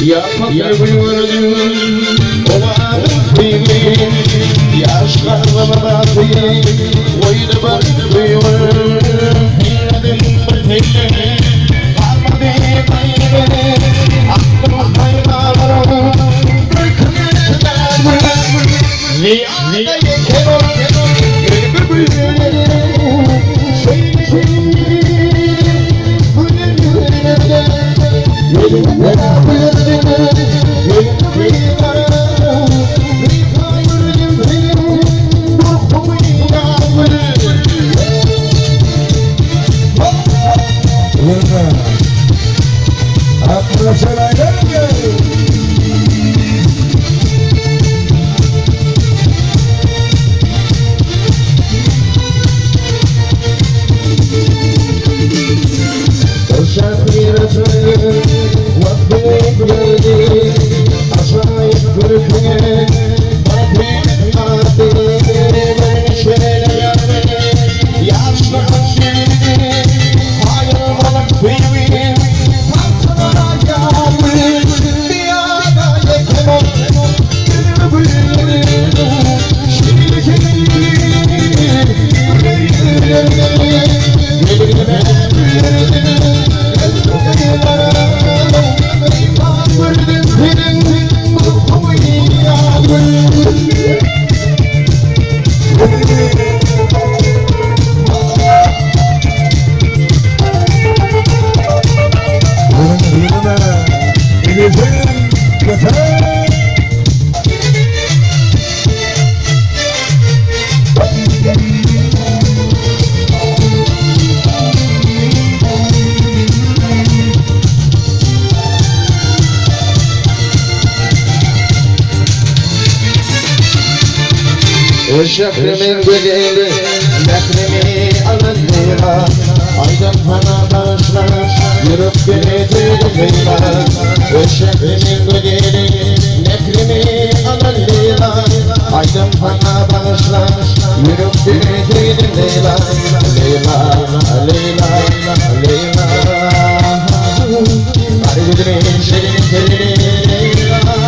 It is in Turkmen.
Ýapakly gül gördüm, owadan söýgi, Ýaşlarym bagty, goýdy bir duýgy. Synladym bir teýle, galmady gaýgy, Aklym haýran, gülküme çydar. Zyýada ýeke bolup, gülki gülerin, Şeýle şirin gülen ýüzüňde, Ýüzüňde güldüm, ýüzüňi gyýaryn, Gyýsa ýürdüm seniň durkuňy ýar gül. Bir şahyra söýgüň waspyny berdi, Ajaýyp görküňe batyp ýardy. Görnüşine ýaly ýaşlygyň şirini, Kaýyl bolup söýgim tagtyna ýar gül. Biýada ýeke bol, gül gül, Şeýle Şährimiň gözeli, mährimi alan Leýla, Aýdym saňa bagyşlap, ýürekde tüýdüm Leýla. Şährimiň gözeli, mährimi alan Leýla, Aýdym saňa bagyşlap, ýürekde tüýdüm Leýla. Leýla, Leýla, Leýla, Gara gözüni şirin tilini Leýla.